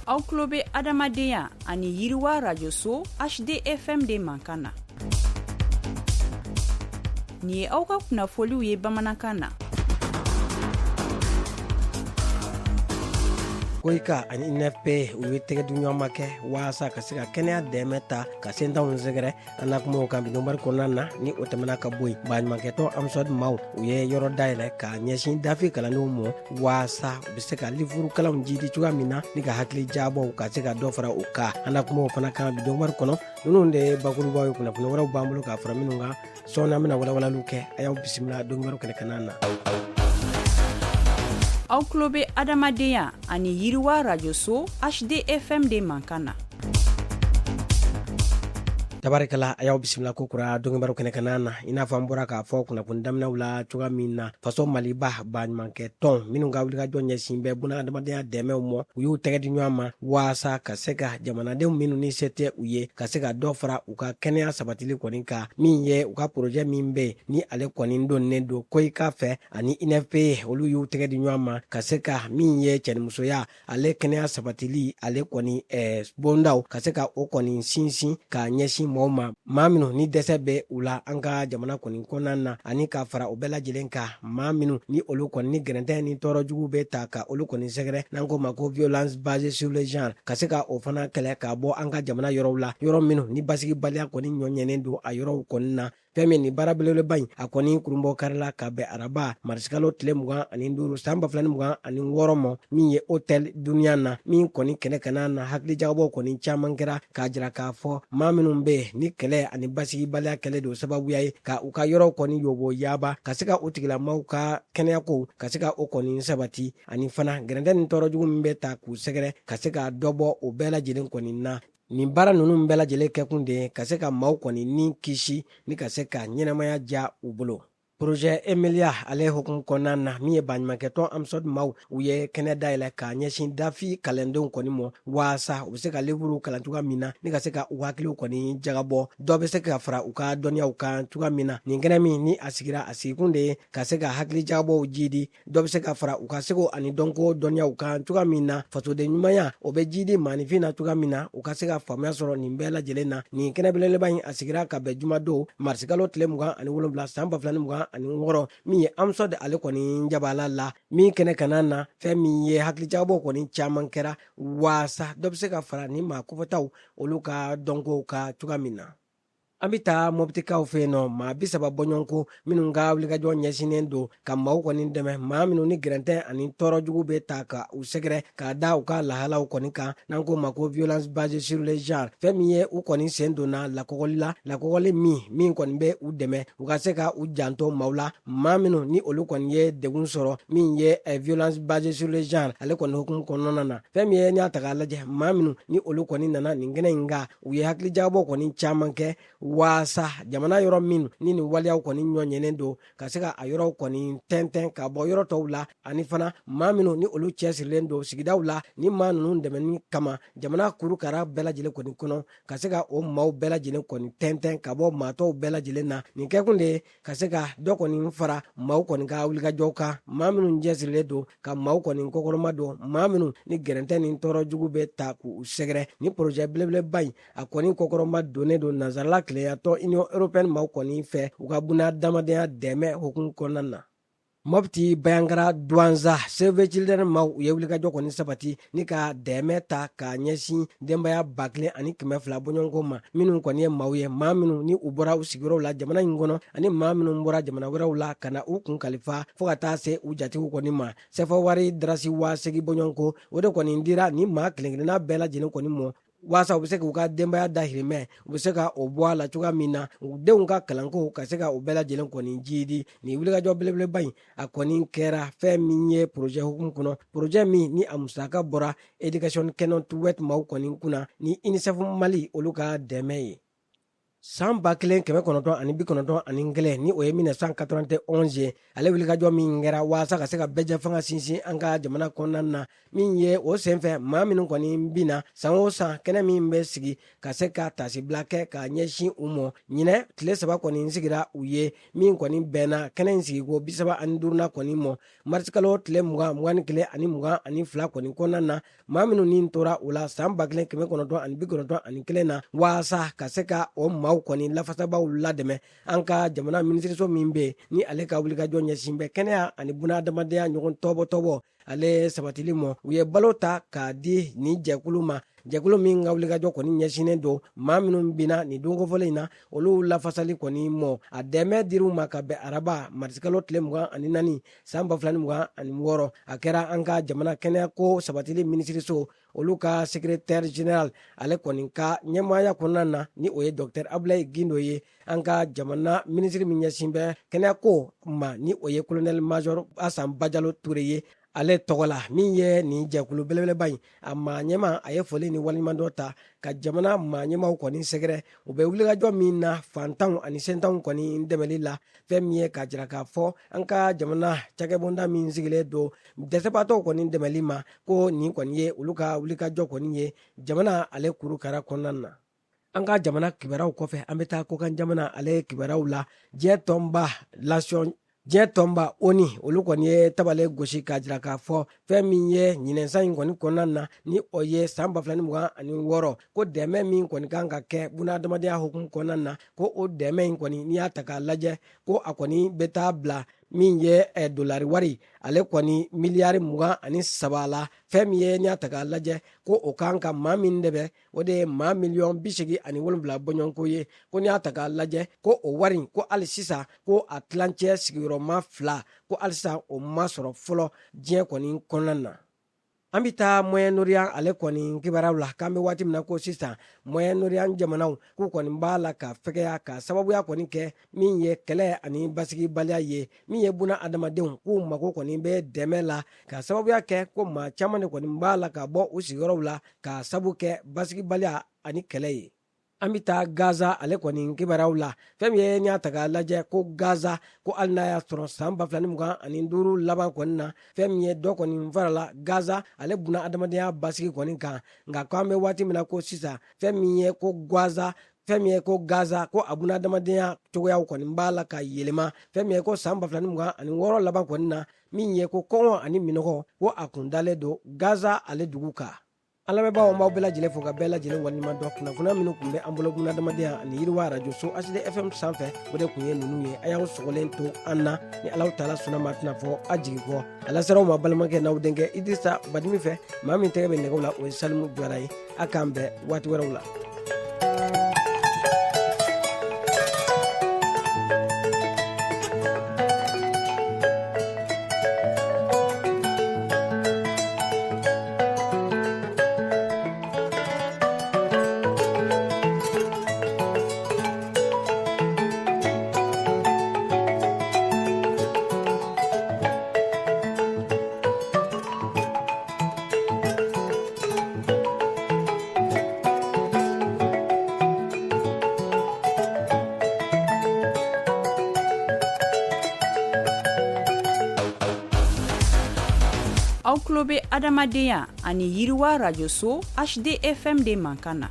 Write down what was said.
Aw tulo bɛ adamadenya ani yiriwa rajoso HDFM de mankan na. Nin ye aw ka kunnafoliw ye bamanankan na. KOICA ani UNFPA u ye tɛgɛdiɲɔgɔnma kɛ waasa ka se ka kɛnɛya dɛmɛ ta ka sentanw sɛgɛrɛ. An na kuma o kan bi donbari kɔnɔna na. Ni o tɛmɛna ka bɔ yen, baɲumankɛtɔn AMSODE maaw u ye yɔrɔ dayɛlɛ ka ɲɛsin dafe kalandenw ma waasa u bɛ se ka livuru kalanw jidi cogoya min na, ni ka hakili jabɔw ka se ka dɔ fara o kan. An na kuma o fana kan bi donbari kɔnɔ. Ninnu de ye bakurubaw ye, kunnafoni wɛrɛw b'an bolo k'a fara minnu kan sɔɔni an bɛna walawalaliw kɛ. A y'aw bisimila donkibaru kɛnɛ kanna na. Aw tulo bɛ adamadenya ani yiriwa rajoso HDFM de mankan na. Tabarikala, a y'aw bisimila ko kura donkibaru kɛnɛ kanna na. I n'a fɔ an bɔra k'a fɔ kunnafoni daminɛw la cogoya min na, faso Maliba baɲumankɛ tɔn minnu ka wulikajɔ ɲɛsin bɛ bunadamadenya dɛmɛw ma, u y'u tɛgɛ di ɲɔgɔn ma waasa ka se ka jamanadenw minnu ni se tɛ u ye, ka se ka dɔ fara u ka kɛnɛya sabatili kɔni kan. Min ye u ka porojɛ min bɛ yen ni ale kɔni donnen don KOICA fɛ ani UNFPA, olu y'u tɛgɛ di ɲɔgɔn ma ka se ka min ye cɛnimusoya ale kɛnɛya sabatili ale kɔni bondaw ka se ka o kɔni sinsin ka ɲɛsin mɔgɔw ma, maa minnu ni dɛsɛ bɛ u la an ka jamana kɔni kɔnɔna na, ani ka fara o bɛɛ lajɛlen kan maa minnu ni olu kɔni ni gɛrɛntɛ ni tɔɔrɔ jugu bɛ ta ka olu kɔni sɛgɛrɛ, n'an k'o ma ko violence basée sur le genre, ka se ka o fana kɛlɛ ka bɔ an ka jamana yɔrɔw la, yɔrɔ minnu ni basigibaliya kɔni ɲɔɲɛnen don a yɔrɔw kɔni na. Fɛn min ni baara belebeleba in a kɔni kurunbɔ karila ka bɛn araba marisikalo tile 25 san 2026 ma, min ye hôtel Dunia na, min kɔni kɛnɛ kanna na hakilijagabɔw kɔni caman kɛra k'a jira k'a fɔ maa minnu bɛ yen ni kɛlɛ ani basigibaliya kɛlɛ don sababuya ye ka u ka yɔrɔw kɔni yobo yaaba, ka se ka u tigilamaw ka kɛnɛyako ka se ka o kɔni sabati, ani fana gɛrɛntɛ ni tɔɔrɔ jugu min bɛ ta k'u sɛgɛrɛ, ka se ka dɔ bɔ o bɛɛ lajɛlen kɔni na. Nin baara ninnu bɛɛ lajɛlen kɛkun de ye ka se ka maaw kɔni ni kisi ni ka se ka ɲɛnamaya diya u bolo. Projet Emilia ale hukumu kɔnɔna na, min ye baɲumankɛtɔn AMSODE maaw u ye kɛnɛ dayɛlɛ k'a ɲɛsin dafi kalandenw kɔni ma waasa u bɛ se ka livuru kalan cogoya min na, ni ka se ka u hakiliw kɔni jagabɔ, dɔ bɛ se ka fara u ka dɔnniyaw kan cogoya min na. Nin kɛnɛ min ni a sigira, a sigikun de ye ka se ka hakili jagabɔw jidi, dɔ bɛ se ka fara u ka seko ani dɔnko dɔnniyaw kan cogoya min na, fasoden ɲumanya o bɛ jidi maaninfin na cogoya min na, u ka se ka faamuya sɔrɔ nin bɛɛ lajɛlen na. Nin kɛnɛ belebeleba in a sigira ka bɛn jumadon marisikalo tile 27 san 2026, min ye AMSODE ale kɔni jabala la, min kɛnɛ kanna na fɛn min ye hakilijagabɔ kɔni caman kɛra waasa dɔ bɛ se ka fara nin maa kofɔtaw olu ka dɔnkow kan cogoya min na. An bɛ taa mɔpitikaw fɛ yen nɔ, maa 30 bɔɲɔgɔnko minnu ka wulikajɔ ɲɛsinnen don ka maaw kɔni dɛmɛ, maa minnu ni gɛrɛntɛ ani tɔɔrɔ jugu bɛ ta ka u sɛgɛrɛ k'a da u ka lahalaw kɔni kan, n'an k'o ma ko violence basée sur le genre. Fɛn min ye u kɔni sen donna lakɔgɔli la, lakɔgɔli min kɔni bɛ u dɛmɛ u ka se ka u janto maaw la, maa minnu ni olu kɔni ye degun sɔrɔ min ye violence basée sur le genre ale kɔni hukumu kɔnɔna na. Fɛn min ye n'i y'a ta k'a lajɛ, maa minnu ni olu kɔni nana nin kɛnɛ in kan, u ye hakilijagabɔ kɔni caman kɛ waasa jamana yɔrɔ min ni nin waleyaw kɔni ɲɔɲɛnen don ka se ka a yɔrɔw kɔni tɛntɛn ka bɔ yɔrɔ tɔw la, ani fana maa minnu ni olu cɛsirilen don sigidaw la ni maa ninnu dɛmɛni kama jamana kurukara bɛɛ lajɛlen kɔni kɔnɔ, ka se ka o maaw bɛɛ lajɛlen kɔni tɛntɛn ka bɔ maa tɔw bɛɛ lajɛlen na. Nin kɛkun de ye ka se ka dɔ kɔni fara maaw kɔni ka wulikajɔw kan, maa minnu cɛsirilen don ka maaw kɔni kɔkɔrɔma don, maa minnu ni gɛrɛntɛ ni tɔɔrɔ jugu bɛ ta k'u sɛgɛrɛ. Ni porojɛ belebeleba in a kɔni kɔkɔrɔma donnen don nansarala tilenyatɔn Union européenne maaw kɔni fɛ u ka bunadamadenya dɛmɛ hukumu kɔnɔna na. Mɔpiti Bandiagara Douentza Save the Children maaw u ye wulikajɔ kɔni sabati ni ka dɛmɛ ta ka ɲɛsin denbaya 1200 bɔɲɔgɔnko ma, minnu kɔni ye maaw ye, maa minnu ni u bɔra u sigiyɔrɔw la jamana in kɔnɔ, ani maa minnu bɔra jamana wɛrɛw la ka na u kun kalifa fo ka taa se u jatigiw kɔni ma. Sɛfa wari darasi 8000 bɔɲɔgɔnko o de kɔni dira ni maa kelen-kelenna bɛɛ lajɛlen kɔni ma, waasa u bɛ se k'u ka denbaya dahirimɛ u bɛ se ka o bɔ a la cogoya min na, u denw ka kalanko ka se ka u bɛɛ lajɛlen kɔni jiidi. Nin wulikajɔ belebeleba in a kɔni kɛra fɛn min ye porojɛ hukumu kɔnɔ, porojɛ min ni a musaka bɔra Education Cannot Wait maaw kɔni kunna ni UNICEF Mali olu ka dɛmɛ ye. San 1991, ni o ye 1991 ye, ale wulikajɔ min kɛra waasa ka se ka bɛɛjɛfanga sinsin an ka jamana kɔnɔna na, min ye o senfɛ maa minnu kɔni binna, san o san kɛnɛ min bɛ sigi ka se ka tasibila kɛ ka ɲɛsin u mɔ, ɲinɛ tile 3 kɔni sigira u ye, min kɔni bɛnna kɛnɛ in sigiko 35nan kɔni mɔ, marisikalo tile 20, 21 ani 22 kɔni kɔnɔna na. Maa minnu ni tora o la san 1991 na, waasa ka se ka o maaw kɔni lafasabaw ladɛmɛ, an ka jamana minisiriso min bɛ yen ni ale ka wulikajɔ ɲɛsin bɛ kɛnɛya ani bunahadamadenya ɲɔgɔn tɔbɔtɔbɔ ale sabatili mɔ, u ye balo ta k'a di nin jɛkulu ma, jɛkulu min ka wulikajɔ kɔni ɲɛsinnen don maa minnu binna nin don kofɔlen in na, olu lafasali kɔni mɔ. A dɛmɛ dir'u ma ka bɛn araba marisikalo tile 24 san 2026. A kɛra an ka jamana kɛnɛyako sabatili minisiriso olu ka secrétaire général ale kɔni ka ɲɛmaaya kɔnɔna na, ni o ye docteur Abulayi Gindo ye, an ka jamana minisiri min ɲɛsin bɛ kɛnɛyako ma, ni o ye colonel major Asan Bajalo Ture ye, ale tɔgɔ la. Min ye nin jɛkulu belebeleba in a maa ɲɛma, a ye foli ni waleɲumandɔn ta ka jamana maa ɲɛmaw kɔni sɛgɛrɛ u bɛ wulikajɔ min na fantanw ani sentanw kɔni dɛmɛli la. Fɛn min ye k'a jira k'a fɔ an ka jamana cakɛbonda min sigilen don dɛsɛbaatɔw kɔni dɛmɛli ma, ko nin kɔni ye olu ka wulikajɔ kɔni ye jamana ale kurukara kɔnɔna na. An ka jamana kibaruyaw kɔfɛ, an bɛ taa kɔkan jamana ale kibaruyaw la. Diɲɛ tɔnba lation diɲɛ tɔnba ONU, olu kɔni ye tabale gosi k'a jira k'a fɔ fɛn min ye ɲinɛnsan in kɔni kɔnɔna na, ni o ye san 2026, ko dɛmɛ min kɔni kan ka kɛ bunahadamadenya hukumu kɔnɔna na, ko o dɛmɛ in kɔni, n'i y'a ta k'a lajɛ, ko a kɔni bɛ taa bila min ye dolari wari ale kɔni miliyari 23 la. Fɛn min ye n'i y'a ta k'a lajɛ, ko o kan ka maa min dɛmɛ, o de ye maa miliyɔn 87 bɔɲɔgɔnko ye. Ko n'i y'a ta k'a lajɛ, ko o wari, ko hali sisan ko a tilancɛ sigiyɔrɔma 2, ko hali sisan o ma sɔrɔ fɔlɔ diɲɛ kɔni kɔnɔna na. An bɛ taa Moyen-Orient ale kɔni kibaruyaw la, k'an bɛ waati min na ko sisan, Moyen-Orient jamanaw k'u kɔni b'a la ka fɛgɛya ka sababuya kɔni kɛ min ye kɛlɛ ani basigibaliya ye, min ye buna adamadenw k'u mago kɔni bɛ dɛmɛ la, ka sababuya kɛ ko maa caman de kɔni b'a la ka bɔ u sigiyɔrɔw la ka sabu kɛ basigibaliya ani kɛlɛ ye. An bɛ taa Gaza ale kɔni kibaruyaw la. Fɛn min ye n'i y'a ta k'a lajɛ, ko Gaza, ko hali n'a y'a sɔrɔ san 2025 laban kɔni na, fɛn min ye dɔ kɔni farala Gaza ale buna adamadenya basigi kɔni kan, nka ko an bɛ waati min na ko sisan, fɛn min ye ko Gaza, fɛn min ye ko Gaza, ko a buna adamadenya cogoyaw kɔni b'a la ka yɛlɛma. Fɛn min ye ko san 2026 laban kɔni na, min ye ko kɔngɔ ani minɔgɔ, ko a kun dalen don Gaza ale dugu kan. An lamɛnbaaw, an b'aw bɛɛ lajɛlen fo ka bɛɛ lajɛlen waleɲuman dɔn. Kunnafoniya minnu tun bɛ an bolo bunadamadenya ani yiriwa arajoso HD FM sanfɛ, o de tun ye ninnu ye. A y'aw sɔgɔlen to an na, ni Alahu taala sɔnna ma, tɛna fɔ a jigi kɔ. A laseraw ma balimakɛ n'aw denkɛ Idirisa Badimi fɛ. Maa min tɛgɛ bɛ nɛgɛw la, o ye Salimu Jara ye. A k'an bɛn waati wɛrɛw la. Aw tulo bɛ adamadenya ani yiriwa rajoso HDFM de mankan na.